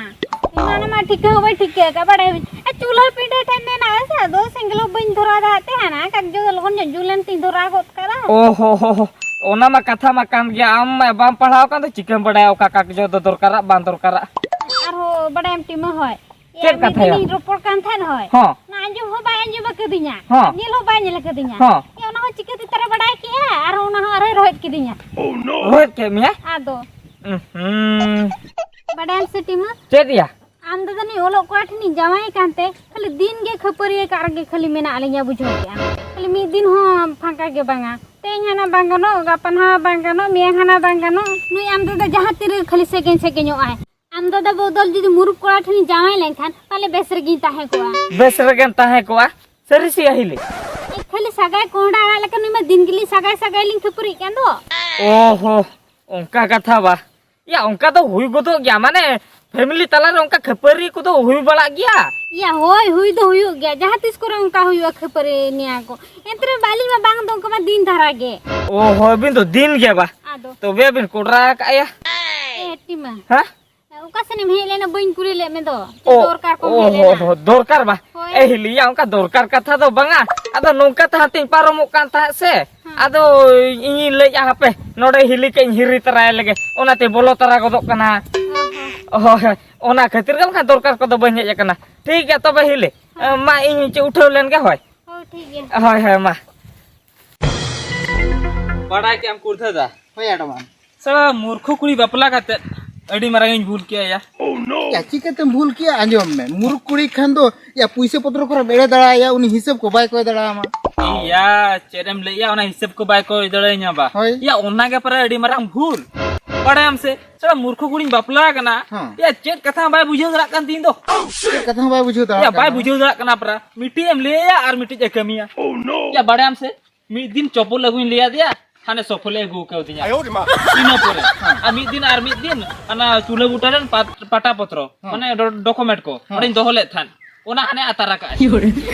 ᱤᱧ ᱢᱟ ᱚᱱᱟ ᱢᱟ ᱴᱷᱤᱠᱟᱹ ᱦᱚᱸ ᱵᱟᱹᱧ ᱴᱷᱤᱠᱟᱹ ᱟᱠᱟᱫ, ᱵᱟᱲᱟᱭ ᱵᱟᱹᱧ᱾ ᱟᱨ ᱪᱩᱞᱦᱟᱹ ᱯᱤᱸᱰᱟᱹ ᱴᱷᱮᱱ ᱢᱮᱱᱟᱜᱼᱟ ᱥᱮ, ᱟᱫᱚ ᱥᱮᱸᱜᱮᱞ ᱦᱚᱸ ᱵᱟᱹᱧ ᱫᱷᱚᱨᱟᱣ ᱫᱟᱲᱮᱭᱟᱜ ᱛᱮ, ᱦᱟᱱᱟ ᱠᱟᱜᱡᱚ ᱫᱚ ᱞᱚᱜᱚᱱ ᱧᱚᱜ ᱡᱩᱞ ᱮᱱ ᱛᱤᱧ ᱫᱷᱚᱨᱟᱣ ᱜᱚᱫ ᱠᱟᱫᱟ᱾ ᱚ ᱦᱚ ᱦᱚ ᱦᱚ, ᱚᱱᱟ ᱢᱟ ᱠᱟᱛᱷᱟ ᱢᱟ ᱠᱟᱱ ᱜᱮᱭᱟ, ᱟᱢ ᱢᱟ ᱵᱟᱢ ᱯᱟᱲᱦᱟᱣ ᱟᱠᱟᱱ ᱫᱚ ᱪᱤᱠᱟᱹᱢ ᱵᱟᱲᱟᱭᱟ ᱚᱠᱟ ᱠᱟᱜᱡᱚ ᱫᱚ ᱫᱚᱨᱠᱟᱨᱟ ᱵᱟᱝ ᱫᱚᱨᱠᱟᱨᱟ᱾ ᱟᱨᱦᱚᱸ ᱵᱟᱲᱟᱭᱟᱢ ᱴᱤᱢᱟᱹ ᱦᱚᱭ, ᱪᱮᱫ ᱤᱭᱟᱹ, ᱢᱤᱫ ᱠᱟᱛᱷᱟ ᱭᱟ? ᱫᱤᱱᱤᱧ ᱨᱚᱯᱚᱲ ᱠᱟᱱ ᱛᱟᱦᱮᱸᱫ ᱦᱚᱭ᱾ ᱦᱚᱸ᱾ ᱚᱱᱟ ᱟᱸᱡᱚᱢ ᱦᱚᱸ ᱵᱟᱭ ᱟᱸᱡᱚᱢ ᱟᱠᱟᱫᱤᱧᱟ᱾ ᱦᱚᱸ᱾ ᱧᱮᱞ ᱦᱚᱸ ᱵᱟᱭ ᱧᱮᱞ ᱟᱠᱟᱫᱤᱧᱟ᱾ ᱦᱚᱸ᱾ ᱮ, ᱚᱱᱟ ᱦᱚᱸ ᱪᱤᱠᱟᱹᱛᱮ ᱛᱟᱨᱟ ᱵᱟᱰᱟᱭ ᱠᱮᱜᱼᱟ? ᱟᱨ ᱚᱱᱟ ᱦᱚᱸ ᱟᱨᱦᱚᱸᱭ ᱨᱚᱦᱮᱫ ᱠᱤᱫᱤᱧᱟ᱾ ᱨᱚᱦᱮᱫ ᱠᱮᱫ ᱢᱮᱭᱟ? ᱟᱫᱚ᱾ ᱩᱸᱦᱩᱸ᱾ ᱵᱟᱰᱟᱭᱟᱢ ᱥᱮ ᱴᱤᱢᱟᱹ? ᱪᱮᱫ ᱭᱟ? ᱟᱢ ᱫᱟᱫᱟ ᱱᱩᱭ ᱚᱞᱚᱜ ᱠᱚᱲᱟ ᱴᱷᱮᱱᱤᱧ ᱡᱟᱶᱟᱭ ᱠᱟᱱᱛᱮ, ᱠᱷᱟᱹᱞᱤ ᱫᱤᱱ ᱜᱮ ᱠᱷᱟᱹᱯᱟᱹᱨᱤ ᱟᱠᱟᱫ ᱨᱮᱜᱮ ᱠᱷᱟᱹᱞᱤ ᱢᱮᱱᱟᱜ ᱞᱤᱧᱟ, ᱵᱩᱡᱷᱟᱹᱣ ᱠᱮᱜᱼᱟᱢ᱾ ᱠᱷᱟᱹᱞᱤ ᱢᱤᱫ ᱫᱤᱱ ᱦᱚᱸ ᱯᱷᱟᱸᱠᱟ ᱜᱮ ᱵᱟᱝᱟ᱾ ᱛᱮᱦᱮᱧ ᱦᱟᱱᱟ ᱵᱟᱝ ᱜᱟᱱᱚᱜ, ᱜᱟᱯᱟ ᱱᱟᱦᱟᱜ ᱵᱟᱝ ᱜᱟᱱᱚᱜ, ᱢᱮᱭᱟᱝ ᱦᱟᱱᱟ ᱵᱟᱝ ᱜᱟᱱᱚᱜ᱾ ᱱᱩᱭ ᱟᱢ ᱫᱟᱫᱟ ᱡᱟᱦᱟᱸ ᱛᱤᱨᱮ ᱠᱷᱟᱹᱞᱤ ᱥᱮᱜᱮᱧ ᱥᱮᱜᱮᱧᱚᱜ ᱟᱭ᱾ ᱟᱢ ᱫᱟᱫᱟ ᱵᱚᱫᱚᱞ ᱡᱩᱫᱤ ᱢᱩᱨᱩᱠ ᱠᱚᱲᱟ ᱴᱷᱮᱱᱤᱧ ᱡᱟᱶᱟᱭ ᱞᱮᱱᱠᱷᱟᱱ, ᱯᱟᱞᱮ ᱵᱮᱥ ᱨᱮᱜᱤᱧ ᱛᱟᱦᱮᱸ ᱠᱚᱜᱼᱟ᱾ ᱵᱮᱥ ᱨᱮᱜᱮᱢ ᱛᱟᱦᱮᱸ ᱠᱚᱜᱼᱟ? ᱥᱟᱹᱨᱤ ᱥᱮ ᱦᱤᱞᱤ? ᱮ, ᱠᱷᱟᱹᱞᱤ ᱥᱟᱜᱟᱭ ᱠᱚᱸᱦᱰᱟ ᱟᱲᱟᱜ ᱞᱮᱠᱟ ᱱᱩᱭ ᱢᱟ ᱫᱤᱱ ᱜᱮᱞᱤᱧ ᱥᱟᱜᱟᱭ ᱥᱟᱜᱟᱭ ᱞᱤᱧ ᱠᱷᱟᱹᱯᱟᱹᱨᱤᱜ ᱠᱟᱱ ᱫᱚ᱾ ᱚ ᱦᱚ, ᱚᱱᱠᱟ ᱠᱟᱛᱷᱟ ᱵᱟ᱾ ᱭᱟ, ᱚᱱᱠᱟ ᱫᱚ ᱦᱩᱭ ᱜᱚᱫᱚᱜ ᱜᱮᱭᱟ, ᱢᱟᱱᱮ, family ᱛᱟᱞᱟᱨᱮ ᱚᱱᱠᱟ ᱠᱷᱟᱹᱯᱟᱹᱨᱤ ᱠᱚᱫᱚ ᱦᱩᱭ ᱵᱟᱲᱟᱜ ᱜᱮᱭᱟ᱾ ᱭᱟ, ᱦᱳᱭ, ᱦᱩᱭ ᱫᱚ ᱦᱩᱭᱩᱜ ᱜᱮᱭᱟ, ᱡᱟᱦᱟᱸ ᱛᱤᱥ ᱠᱚᱨᱮ ᱚᱱᱠᱟ ᱦᱩᱭᱩᱜᱼᱟ, ᱠᱷᱟᱹᱯᱟᱹᱨᱤ ᱱᱤᱭᱟ ᱠᱚ᱾ ᱮᱱᱛᱮ ᱨᱮᱦᱚᱸ ᱟᱹᱞᱤᱧ ᱢᱟ ᱵᱟᱝ ᱫᱚ ᱚᱱᱠᱟ ᱢᱟ ᱫᱤᱱ ᱫᱷᱟᱨᱟ ᱜᱮ᱾ ᱚ, ᱦᱳᱭ, ᱟᱹᱵᱤᱱ ᱫᱚ ᱫᱤᱱ ᱜᱮ ᱵᱟ? ᱟᱫᱚ᱾ ᱛᱚᱵᱮ ᱵᱤᱱ ᱠᱚᱰᱨᱟ ᱟᱠᱟᱫ ᱭᱟ? ᱮ, ᱴᱤᱢᱟ᱾ ᱦᱮᱸ? ᱚᱠᱟ ᱥᱮᱱ ᱮᱢ ᱦᱮᱡ ᱞᱮᱱᱟ? ᱵᱟᱹᱧ ᱠᱩᱞᱤ ᱞᱮᱫ ᱢᱮ ᱫᱚ᱾ ᱪᱮᱫ ᱚ, ᱫᱚᱨᱠᱟᱨ ᱠᱚᱢ ᱚ, ᱦᱮᱡ ᱦᱚ, ᱞᱮᱱᱟ? ᱦᱚ, ᱫᱚᱨᱠᱟᱨ ᱵᱟ᱾ ᱦᱳᱭ᱾ ᱮ, ᱦᱤᱞᱤᱭᱟ, ᱚᱱᱠᱟ ᱫᱚᱨᱠᱟᱨ ᱠᱟᱛᱷᱟ ᱫᱚ ᱵᱟᱝᱟ᱾ ᱟᱫᱚ ᱱᱚᱝᱠᱟ ᱛᱟᱦᱟᱸ ᱛᱤᱧ ᱯᱟᱨᱚᱢᱚᱜ ᱠᱟᱱ ᱛᱟᱦᱮᱸᱫ ᱥᱮ᱾ ᱦᱮᱸ᱾ ᱟᱫᱚ ᱤᱧᱤᱧ ᱞᱟᱹᱭᱮᱫᱼᱟ, ᱦᱟᱯᱮ, ᱱᱚᱰᱮ ᱦᱤᱞᱤ ᱠᱟᱹᱡ ᱤᱧ ᱦᱤᱨᱤ ᱛᱟᱨᱟᱭ ᱞᱮᱜᱮ᱾ ᱚᱱᱟᱛᱮ ᱵᱚᱞᱚ ᱛᱟᱨᱟ ᱜᱚᱫᱚᱜ ᱠᱟᱱᱟ᱾ ᱚ ᱦᱚᱸ᱾ ᱦᱳᱭ, ᱦᱳᱭ᱾ ᱚᱱᱟ ᱠᱷᱟᱹᱛᱤᱨ ᱜᱮ ᱵᱟᱝᱠᱷᱟᱱ ᱫᱚᱨᱠᱟᱨ ᱠᱚᱫᱚ ᱵᱟᱹᱧ ᱦᱮᱡ ᱟᱠᱟᱱᱟ᱾ ᱴᱷᱤᱠ ᱜᱮᱭᱟ ᱛᱚᱵᱮ ᱦᱤᱞᱤ᱾ ᱦᱮᱸ᱾ ᱢᱟ ᱤᱧ ᱪᱮᱫ ᱩᱴᱷᱟᱹᱣ ᱞᱮᱱ ᱜᱮ, ᱦᱳᱭ᱾ ᱦᱳᱭ, ᱴᱷᱤᱠ ᱜᱮᱭᱟ᱾ ᱦᱳᱭ, ᱦᱳᱭ, ᱢᱟ᱾ ᱵᱟᱰᱟᱭ ᱠᱮᱫ ᱟᱢ ᱠᱩᱲᱫᱷᱟᱹ ᱫᱟ? ᱦᱳᱭ, ᱟᱰᱚᱢᱟᱱ᱾ ᱥᱟᱞᱟ ᱢᱩᱨᱠᱷᱩ ᱠᱩᱲᱤ ᱵᱟᱯᱞᱟ ᱠᱟᱛᱮᱫ ᱟᱹᱰᱤ ᱢᱟᱨᱟᱝ ᱤᱧ ᱵᱷᱩᱞ ᱠᱮᱜᱼᱟ ᱭᱟ᱾ ᱭᱟ, ᱪᱤᱠᱟᱹᱛᱮᱢ ᱵᱷᱩᱞ ᱠᱮᱜᱼᱟ? ᱟᱸᱡᱚᱢ ᱢᱮ, ᱢᱩᱨᱩᱠᱷ ᱠᱩᱲᱤ ᱠᱷᱟᱱ ᱫᱚ, ᱭᱟ, ᱯᱩᱭᱥᱟᱹ ᱯᱚᱛᱨᱚ ᱠᱚᱨᱮᱢ ᱮᱲᱮ ᱫᱟᱲᱮᱭᱟᱭᱟ, ᱩᱱᱤ ᱦᱤᱥᱟᱹᱵ ᱠᱚ ᱵᱟᱭ ᱠᱚᱭ ᱫᱟᱲᱮᱭᱟᱢᱟ᱾ ᱭᱟ, ᱪᱮᱫ ᱮᱢ ᱞᱟᱹᱭᱮᱜᱼᱟ, ᱚᱱᱟ ᱦᱤᱥᱟᱹᱵ ᱠᱚ ᱵᱟᱭ ᱠᱚᱭ ᱫᱟᱲᱮᱭᱟᱹᱧᱟ ᱵᱟ? ᱦᱳᱭ᱾ ᱭᱟ, ᱚᱱᱟ ᱜᱮ ᱯᱟᱨᱟ ᱟᱹᱰᱤ ᱢᱟᱨᱟᱝ ᱵᱷᱩᱞ᱾ ᱵᱟᱲᱟᱭᱟᱢ ᱥᱮ, ᱥᱟᱞᱟ ᱢᱩᱨᱠᱷᱩ ᱠᱩᱲᱤᱧ ᱵᱟᱯᱞᱟ ᱟᱠᱟᱱᱟ᱾ ᱦᱮᱸ᱾ ᱭᱟ, ᱪᱮᱫ ᱠᱟᱛᱷᱟ ᱦᱚᱸ ᱵᱟᱭ ᱵᱩᱡᱷᱟᱹᱣ ᱫᱟᱲᱮᱭᱟᱜ ᱠᱟᱱ ᱛᱤᱧ ᱫᱚ᱾ ᱪᱮᱫ ᱠᱟᱛᱷᱟ ᱦᱚᱸ ᱵᱟᱭ ᱵᱩᱡᱷᱟᱹᱣ ᱫᱟᱲᱮᱭᱟᱜ ᱭᱟ, ᱠᱟᱱ ᱵᱟᱭ ᱛᱟᱢᱟ? ᱵᱩᱡᱷᱟᱹᱣ ᱫᱟᱲᱮᱭᱟᱜ ᱠᱟᱱᱟ ᱯᱟᱨᱟ᱾ ᱢᱤᱫᱴᱤᱡ ᱮᱢ ᱞᱟᱹᱭᱟ ᱟᱨ ᱢᱤᱫᱴᱤᱡ ᱮ ᱠᱟᱹᱢᱤᱭᱟ᱾ ᱭᱟ, ᱵᱟᱲᱟᱭᱟᱢ ᱥᱮ, ᱢᱤᱫ ᱫᱤᱱ ᱪᱚᱯᱚᱞ ᱟᱹᱜᱩᱧ ᱞᱟᱹᱭ ᱟᱫᱮᱭᱟ᱾ ᱛᱷᱟᱱᱮ ᱥᱚᱯᱷᱚᱞᱮ ᱟᱹᱜᱩ ᱠᱟᱣᱫᱤᱧᱟ᱾ ᱤᱱᱟᱹ ᱯᱚᱨᱮ ᱟᱨ ᱢᱤᱫ ᱫᱤᱱ, ᱟᱨ ᱢᱤᱫ ᱫᱤᱱ ᱚᱱᱟ ᱪᱩᱞᱟᱹ ᱵᱩᱴᱟᱹ ᱨᱮᱱ ᱯᱟᱛ-, ᱯᱟᱴᱟ ᱯᱚᱛᱨᱚ, ᱦᱮᱸ᱾ ᱢᱟᱱᱮ ᱰᱚ-, ᱰᱚᱠᱩᱢᱮᱱᱴ ᱠᱚ ᱦᱮᱸ᱾ ᱚᱸᱰᱮᱧ ᱫᱚᱦᱚ ᱞᱮᱫ ᱛᱟᱦᱮᱸᱫ, ᱚᱱᱟ ᱦᱟᱱᱮ ᱟᱛᱟᱨ ᱟᱠᱟᱫ᱾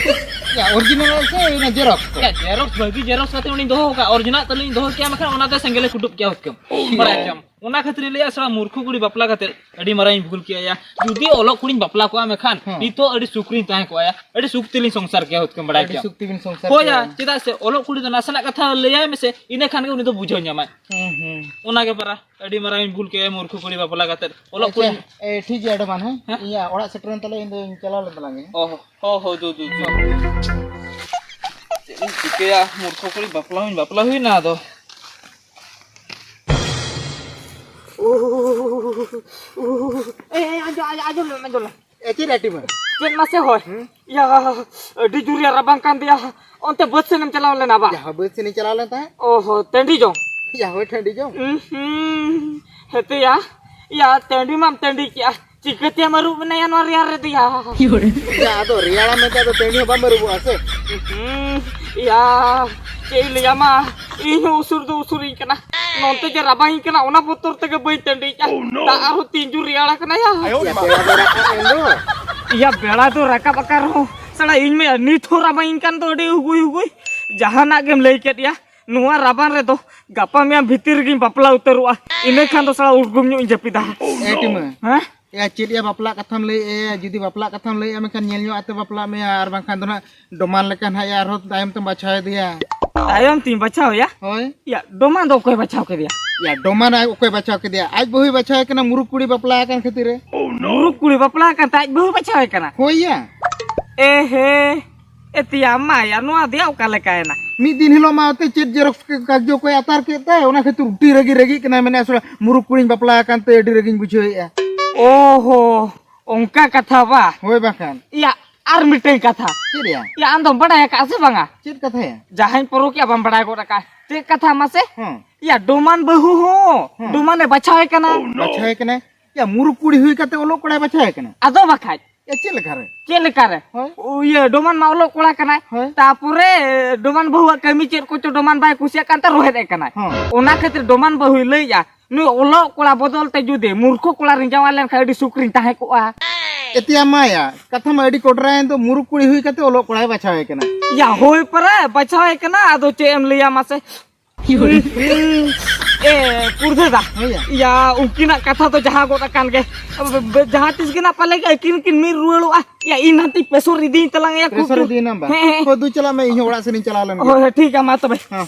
ᱭᱟ, ᱚᱨᱤᱡᱤᱱᱟᱞ ᱥᱮ ᱚᱱᱟ ᱡᱮᱨᱚᱠᱥ ᱠᱚ? ᱭᱟ, ᱡᱮᱨᱚᱠᱥ ᱵᱷᱟᱹᱜᱤ ᱡᱮᱨᱚᱠᱥ ᱠᱟᱛᱮ ᱚᱸᱰᱮᱧ ᱫᱚᱦᱚ ᱟᱠᱟᱫ, ᱚᱨᱤᱡᱤᱱᱟᱞ ᱛᱟᱹᱞᱤᱧ ᱫᱚᱦᱚ ᱠᱮᱭᱟ, ᱢᱮᱱᱠᱷᱟᱱ ᱚᱱᱟ ᱫᱚ ᱥᱮᱸᱜᱮᱞᱮ ᱠᱩᱴᱩᱵ ᱠᱮᱭᱟ ᱦᱩᱛᱠᱟᱹᱢ᱾ ᱵᱟᱲᱟᱭ ᱠᱮᱭᱟᱢ᱾ ᱚᱱᱟ ᱠᱷᱟᱹᱛᱤᱨ ᱤᱧ ᱞᱟᱹᱭᱟ, ᱥᱟᱞᱟ ᱢᱩᱨᱠᱷᱩ ᱠᱩᱲᱤ ᱵᱟᱯᱞᱟ ᱠᱟᱛᱮ ᱟᱹᱰᱤ ᱢᱟᱨᱟᱝ ᱤᱧ ᱵᱷᱩᱞ ᱠᱮᱜᱼᱟ ᱭᱟ᱾ ᱡᱩᱫᱤ ᱚᱞᱚᱜ ᱠᱩᱲᱤᱧ ᱵᱟᱯᱞᱟ ᱠᱚᱜᱼᱟ, ᱢᱮᱱᱠᱷᱟᱱ ᱦᱮᱸ᱾ ᱱᱤᱛᱚᱜ ᱟᱹᱰᱤ ᱥᱩᱠ ᱨᱤᱧ ᱛᱟᱦᱮᱸ ᱠᱚᱜᱼᱟ ᱭᱟ, ᱟᱹᱰᱤ ᱥᱩᱠ ᱛᱮᱞᱤᱧ ᱥᱚᱝᱥᱟᱨ ᱠᱮᱭᱟ ᱦᱩᱛᱠᱟᱹᱢ᱾ ᱵᱟᱲᱟᱭ ᱟᱹᱰᱤ ᱠᱮᱭᱟᱢ᱾ ᱥᱩᱠ ᱛᱮᱵᱤᱱ ᱥᱚᱝᱥᱟᱨ ᱦᱳᱭ ᱠᱮᱭᱟ᱾ ᱭᱟ, ᱪᱮᱫᱟᱜ ᱥᱮ ᱚᱞᱚᱜ ᱠᱩᱲᱤ ᱫᱚ ᱱᱟᱥᱮᱱᱟᱜ ᱠᱟᱛᱷᱟ ᱞᱟᱹᱭᱟᱭ ᱢᱮᱥᱮ, ᱤᱱᱟᱹ ᱠᱷᱟᱱ ᱜᱮ ᱩᱱᱤ ᱫᱚ ᱵᱩᱡᱷᱟᱹᱣ ᱧᱟᱢᱟᱭ᱾ ᱦᱩᱸ, ᱦᱩᱸ᱾ ᱚᱱᱟ ᱜᱮ ᱯᱟᱨᱟ ᱟᱹᱰᱤ ᱢᱟᱨᱟᱝ ᱤᱧ ᱵᱷᱩᱞ ᱠᱮᱜᱼᱟ ᱢᱩᱨᱠᱷᱩ ᱠᱩᱲᱤ ᱵᱟᱯᱞᱟ ᱠᱟᱛᱮ᱾ ᱚᱞᱚᱜ ᱟᱪᱪᱷᱟ, ᱠᱩᱲᱤ ᱮ, ᱴᱷᱤᱠ ᱜᱮᱭᱟ, ᱟᱹᱰᱤ ᱢᱟᱱ, ᱦᱮᱸ? ᱦᱮᱸ? ᱤᱧᱟᱹᱜ ᱚᱲᱟᱜ ᱥᱮᱴᱮᱨᱮᱱ ᱛᱟᱞᱮ, ᱤᱧ ᱫᱚᱧ ᱪᱟᱞᱟᱣ ᱞᱮᱱ ᱛᱟᱞᱟᱝ ᱜᱮ᱾ ᱚ, ᱦᱚ, ᱦᱚ, ᱫᱩ, ᱫᱩ, ᱫᱩ᱾ ᱪᱮᱫ ᱤᱧ ᱪᱤᱠᱟᱹᱭᱟ? ᱢᱩᱨᱠᱷᱩ ᱠᱩᱲᱤ ᱵᱟᱯᱞᱟ ᱦᱚᱸᱧ ᱵᱟᱯᱞᱟ ᱦᱩᱭᱱᱟ, ᱟᱫᱚ᱾ ᱮ, ᱮ, ᱟᱸᱡᱚᱢ, ᱟᱸᱡᱚᱢ, ᱟᱸᱡᱚᱢ ᱞᱮᱢ, ᱟᱸᱡᱚᱢ ᱞᱮᱢ᱾ ᱮ, ᱪᱮᱫ ᱟᱹᱴᱤ ᱢᱟ? ᱪᱮᱫ ᱢᱟᱥᱮ ᱦᱚᱭ? ᱦᱩᱸ? ᱭᱟ, ᱟᱹᱰᱤ ᱡᱳᱨ ᱭᱟ ᱨᱟᱵᱟᱝ ᱠᱟᱱ ᱫᱚᱭᱟ᱾ ᱚᱱᱛᱮ ᱵᱟᱹᱫᱽ ᱥᱮᱱᱮᱢ ᱪᱟᱞᱟᱣ ᱞᱮᱱᱟ ᱵᱟ? ᱡᱟᱦᱟᱸ ᱵᱟᱹᱫᱽ ᱥᱮᱱᱤᱧ ᱪᱟᱞᱟᱣ ᱞᱮᱱ ᱛᱟᱦᱮᱸᱫ᱾ ᱚ ᱦᱚ, ᱴᱟᱺᱰᱤ ᱡᱚᱝ? ᱭᱟ, ᱦᱳᱭ, ᱴᱟᱺᱰᱤ ᱡᱚᱝ᱾ ᱩᱸ, ᱦᱩᱸ, ᱦᱮᱛᱮᱭᱟ, ᱭᱟ, ᱴᱟᱺᱰᱤ ᱢᱟᱢ ᱴᱟᱺᱰᱤ ᱠᱮᱜᱼᱟ, ᱪᱤᱠᱟᱹᱛᱮᱢ ᱟᱹᱨᱩᱵ ᱮᱱᱟᱭᱟ ᱱᱚᱣᱟ ᱨᱮᱭᱟᱲ ᱨᱮᱫᱚᱭᱟ? ᱭᱟ, ᱟᱫᱚ ᱨᱮᱭᱟᱲᱟ ᱢᱮᱱᱛᱮ ᱟᱫᱚ ᱴᱟᱺᱰᱤ ᱦᱚᱸ ᱵᱟᱢ ᱟᱹᱨᱩᱵᱚᱜᱼᱟ ᱥᱮ? ᱦᱩᱸ, ᱭᱟ, ᱪᱮᱫ ᱤᱧ ᱞᱟᱹᱭᱟᱢᱟ, ᱤᱧ ᱦᱚᱸ ᱩᱥᱩᱨ ᱫᱚ ᱩᱥᱩᱨᱤᱧ ᱠᱟᱱᱟ, ᱱᱚᱱᱛᱮ ᱡᱮ ᱨᱟᱵᱟᱝᱤᱧ ᱠᱟᱱᱟ, ᱚᱱᱟ ᱵᱚᱛᱚᱨ ᱛᱮᱜᱮ ᱵᱟᱹᱧ ᱴᱟᱺᱰᱤᱭᱮᱜᱼᱟ᱾ ᱫᱟᱜ ᱟᱨᱦᱚᱸ ᱛᱤᱧ ᱡᱳᱨ ᱨᱮᱭᱟᱲ ᱠᱟᱱᱟ ᱭᱟ᱾ ᱭᱟ, ᱵᱮᱲᱟ ᱫᱚ ᱨᱟᱠᱟᱵ ᱮᱱ ᱫᱚ᱾ ᱭᱟ, ᱵᱮᱲᱟ ᱫᱚ ᱨᱟᱠᱟᱵ ᱟᱠᱟᱱ ᱨᱮᱦᱚᱸ, ᱥᱟᱞᱟ, ᱤᱧ ᱢᱟ ᱱᱤᱛ ᱦᱚᱸ ᱨᱟᱵᱟᱝᱤᱧ ᱠᱟᱱ ᱫᱚ ᱟᱹᱰᱤ ᱩᱜᱩᱭ ᱩᱜᱩᱭ᱾ ᱡᱟᱦᱟᱱᱟᱜ ᱜᱮᱢ ᱞᱟᱹᱭ ᱠᱮᱫ ᱭᱟ, ᱱᱚᱣᱟ ᱨᱟᱵᱟᱝ ᱨᱮᱫᱚ ᱜᱟᱯᱟ ᱢᱮᱭᱟᱝ ᱵᱷᱤᱛᱤᱨ ᱨᱮᱜᱤᱧ ᱵᱟᱯᱞᱟ ᱩᱛᱟᱹᱨᱚᱜᱼᱟ, ᱤᱱᱟᱹ ᱠᱷᱟᱱ ᱫᱚ ᱥᱟᱞᱟ ᱩᱨᱜᱩᱢ ᱧᱚᱜ ᱤᱧ ᱡᱟᱹᱯᱤᱫᱟ᱾ ᱮ ᱴᱤᱢᱟᱹ᱾ ᱦᱮᱸ? ᱭᱟ, ᱪᱮᱫ ᱭᱟ ᱵᱟᱯᱞᱟᱜ ᱠᱟᱛᱷᱟᱢ ᱞᱟᱹᱭᱮᱫᱼᱟ? ᱡᱩᱫᱤ ᱵᱟᱯᱞᱟᱜ ᱠᱟᱛᱷᱟᱢ ᱞᱟᱹᱭᱮᱫᱼᱟ, ᱢᱮᱱᱠᱷᱟᱱ ᱧᱮᱞ ᱧᱚᱜ ᱟᱛᱮ ᱵᱟᱯᱞᱟᱜ ᱢᱮ, ᱟᱨ ᱵᱟᱝᱠᱷᱟᱱ ᱫᱚ ᱱᱟᱜ ᱰᱚᱢᱟᱱ ᱞᱮᱠᱟ ᱱᱟᱦᱟᱜ ᱭᱟ, ᱟᱨᱦᱚᱸ ᱛᱟᱭᱚᱢ ᱛᱮᱢ ᱵᱟᱪᱷᱟᱣ ᱮᱫᱮᱭᱟ᱾ ᱛᱟᱭᱚᱢ ᱛᱤᱧ ᱵᱟᱪᱷᱟᱣ ᱮᱭᱟ? ᱦᱳᱭ᱾ ᱭᱟ, ᱰᱚᱢᱟᱱ ᱫᱚ ᱚᱠᱚᱭ ᱵᱟᱪᱷᱟᱣ ᱠᱮᱫᱮᱭᱟ? ᱭᱟ, ᱰᱚᱢᱟᱱ ᱟᱡ ᱚᱠᱚᱭ ᱵᱟᱪᱷᱟᱣ ᱠᱮᱫᱮᱭᱟ? ᱟᱡ ᱵᱟᱹᱦᱩᱭ ᱵᱟᱪᱷᱟᱣ ᱮ ᱠᱟᱱᱟ, ᱢᱩᱨᱩᱠ ᱠᱩᱲᱤ ᱵᱟᱯᱞᱟ ᱟᱠᱟᱱ ᱠᱷᱟᱹᱛᱤᱨ ᱨᱮ᱾ ᱢᱩᱨᱩᱠ ᱠᱩᱲᱤ ᱵᱟᱯᱞᱟ ᱟᱠᱟᱱ ᱛᱮ ᱟᱡ ᱵᱟᱹᱦᱩ ᱵᱟᱪᱷᱟᱣ ᱮ ᱠᱟᱱᱟ? ᱦᱳᱭ ᱭᱟ᱾ ᱮ ᱦᱮ, ᱮ ᱛᱮᱭᱟ ᱢᱟᱭᱟ, ᱱᱚᱣᱟ ᱫᱚᱭᱟ ᱚᱠᱟ ᱞᱮᱠᱟᱭᱮᱱᱟ? ᱢᱤᱫ ᱫᱤᱱ ᱦᱤᱞᱳᱜ ᱢᱟ ᱚᱛᱮ ᱪᱮᱫ ᱡᱮᱨᱚᱠᱥ ᱠᱟᱜᱡᱚ ᱠᱚᱭ ᱟᱛᱟᱨ ᱠᱮᱫ ᱛᱟᱭ, ᱚᱱᱟ ᱠᱷᱟᱹᱛᱤᱨ ᱩᱴᱤ ᱨᱟᱹᱜᱤ ᱨᱟᱹᱜᱤᱜ ᱠᱟᱱᱟᱭ, ᱢᱮᱱᱮᱫᱼᱟ, ᱥᱚᱲᱟ ᱢᱩᱨᱩᱠ ᱠᱩᱲᱤᱧ ᱵᱟᱯᱞᱟ ᱟᱠᱟᱱ ᱛᱮ ᱟᱹᱰᱤ ᱨᱟᱹᱜᱤᱧ ᱵᱩᱡᱷᱟᱹᱣᱮᱫᱼᱟ᱾ ᱚ ᱦᱚ, ᱚᱱᱠᱟ ᱠᱟᱛᱷᱟ ᱵᱟ? ᱦᱳᱭ ᱵᱟᱠᱷᱟᱱ᱾ ᱭᱟ, ᱟᱨ ᱢᱤᱫᱴᱮᱱ ᱠᱟᱛᱷᱟ᱾ ᱪᱮᱫ ᱭᱟ? ᱭᱟ, ᱟᱢ ᱫᱚᱢ ᱵᱟᱰᱟᱭ ᱟᱠᱟᱫᱼᱟ ᱥᱮ ᱵᱟᱝᱟ? ᱪᱮᱫ ᱠᱟᱛᱷᱟ ᱭᱟ? ᱡᱟᱦᱟᱸᱧ ᱯᱚᱨᱚᱠᱮᱜᱼᱟ ᱵᱟᱢ ᱵᱟᱰᱟᱭ ᱜᱚᱫ ᱟᱠᱟᱫᱼᱟ᱾ ᱪᱮᱫ ᱠᱟᱛᱷᱟ ᱢᱟᱥᱮ? ᱦᱮᱸ᱾ ᱭᱟ, ᱰᱚᱢᱟᱱ ᱵᱟᱹᱦᱩ ᱦᱚᱸ ᱦᱮᱸ᱾ ᱰᱚᱢᱟᱱᱮ ᱵᱟᱪᱷᱟᱣᱮ ᱠᱟᱱᱟ᱾ ᱵᱟᱪᱷᱟᱣᱮ ᱠᱟᱱᱟᱭ? ᱭᱟ, ᱢᱩᱨᱩᱠ ᱠᱩᱲᱤ ᱦᱩᱭ ᱠᱟᱛᱮ ᱚᱞᱚᱜ ᱠᱚᱲᱟᱭ ᱵᱟᱪᱷᱟᱣᱮ ᱠᱟᱱᱟ? ᱟᱫᱚ ᱵᱟᱠᱷᱟᱡ᱾ ᱮ, ᱪᱮᱫ ᱞᱮᱠᱟᱨᱮ? ᱪᱮᱫ ᱞᱮᱠᱟᱨᱮ? ᱦᱳᱭ᱾ ᱳ, ᱤᱭᱟᱹ, ᱰᱚᱢᱟᱱ ᱢᱟ ᱚᱞᱚᱜ ᱠᱚᱲᱟ ᱠᱟᱱᱟᱭ᱾ ᱦᱳᱭ᱾ ᱛᱟᱯᱚᱨᱮ ᱰᱚᱢᱟᱱ ᱵᱟᱹᱦᱩᱣᱟᱜ ᱠᱟᱹᱢᱤ ᱪᱮᱫ ᱠᱚᱪᱚ ᱰᱚᱢᱟᱱ ᱵᱟᱭ ᱠᱩᱥᱤᱭᱟᱜ ᱠᱟᱱ ᱛᱮ ᱨᱚᱦᱮᱫ ᱮ ᱠᱟᱱᱟᱭ᱾ ᱦᱚᱸ᱾ ᱚᱱᱟ ᱠᱷᱟᱹᱛᱤᱨ ᱰᱚᱢᱟᱱ ᱵᱟᱹᱦᱩᱭ ᱞᱟᱹᱭᱮᱜᱼᱟ, ᱱᱩᱭ ᱚᱞᱚᱜ ᱠᱚᱲᱟ ᱵᱚᱫᱚᱞ ᱛᱮ ᱡᱩᱫᱤ ᱢᱩᱨᱠᱷᱚ ᱠᱚᱲᱟ ᱨᱤᱧ ᱡᱟᱶᱟᱭ ᱞᱮᱱᱠᱷᱟᱱ ᱟᱹᱰᱤ ᱥᱩᱠ ᱨᱤᱧ ᱛᱟᱦᱮᱸ ᱠᱚᱜᱼᱟ᱾ ᱮᱛᱮᱭᱟ ᱢᱟᱭᱟ, ᱠᱟᱛᱷᱟ ᱢᱟ ᱟᱹᱰᱤ ᱠᱚᱰᱨᱟᱭᱮᱱ ᱫᱚ, ᱢᱩᱨᱩᱠ ᱠᱩᱲᱤ ᱦᱩᱭ ᱠᱟᱛᱮ ᱚᱞᱚᱜ ᱠᱚᱲᱟᱭ ᱵᱟᱪᱷᱟᱣ ᱮ ᱠᱟᱱᱟ᱾ ᱭᱟ, ᱦᱳᱭ ᱯᱟᱨᱟ, ᱵᱟᱪᱷᱟᱣ ᱮ ᱠᱟᱱᱟ, ᱟᱫᱚ ᱪᱮᱫ ᱮᱢ ᱞᱟᱹᱭᱟ ᱢᱟᱥᱮ? ᱮ, ᱯᱩᱨᱫᱷᱟᱹ ᱫᱟ᱾ ᱦᱳᱭ ᱭᱟ᱾ ᱭᱟ, ᱩᱱᱠᱤᱱᱟᱜ ᱠᱟᱛᱷᱟ ᱫᱚ ᱡᱟᱦᱟᱸ ᱜᱚᱫ ᱟᱠᱟᱱ ᱜᱮ᱾ ᱡᱟᱦᱟᱸ ᱛᱤᱥ ᱜᱮ ᱱᱟᱜ ᱯᱟᱞᱮ ᱜᱮ ᱟᱹᱠᱤᱱ ᱠᱤᱱ ᱢᱤᱫ ᱨᱩᱣᱟᱹᱲᱚᱜᱼᱟ᱾ ᱭᱟ, ᱤᱧ ᱱᱟᱛᱮ ᱯᱮᱥᱚᱨ ᱤᱫᱤᱧ ᱛᱟᱞᱟᱝ ᱭᱟ, ᱠᱷᱩᱵ ᱯᱮᱥᱚᱨ ᱡᱳᱨ᱾ ᱤᱫᱤᱭᱮᱱᱟᱢ ᱵᱟ? ᱦᱮᱸ, ᱦᱮᱸ᱾ ᱦᱳᱭ, ᱫᱩ ᱪᱟᱞᱟᱜ ᱢᱮ, ᱤᱧ ᱦᱚᱸ ᱚᱲᱟᱜ ᱥᱮᱱ ᱤᱧ ᱪᱟᱞᱟᱣ ᱞᱮᱱ ᱜᱮ᱾ ᱦᱳᱭ, ᱦᱳᱭ, ᱴᱷᱤᱠ ᱜᱮᱭᱟ, ᱢᱟ ᱛᱚᱵᱮ᱾ ᱦᱮᱸ᱾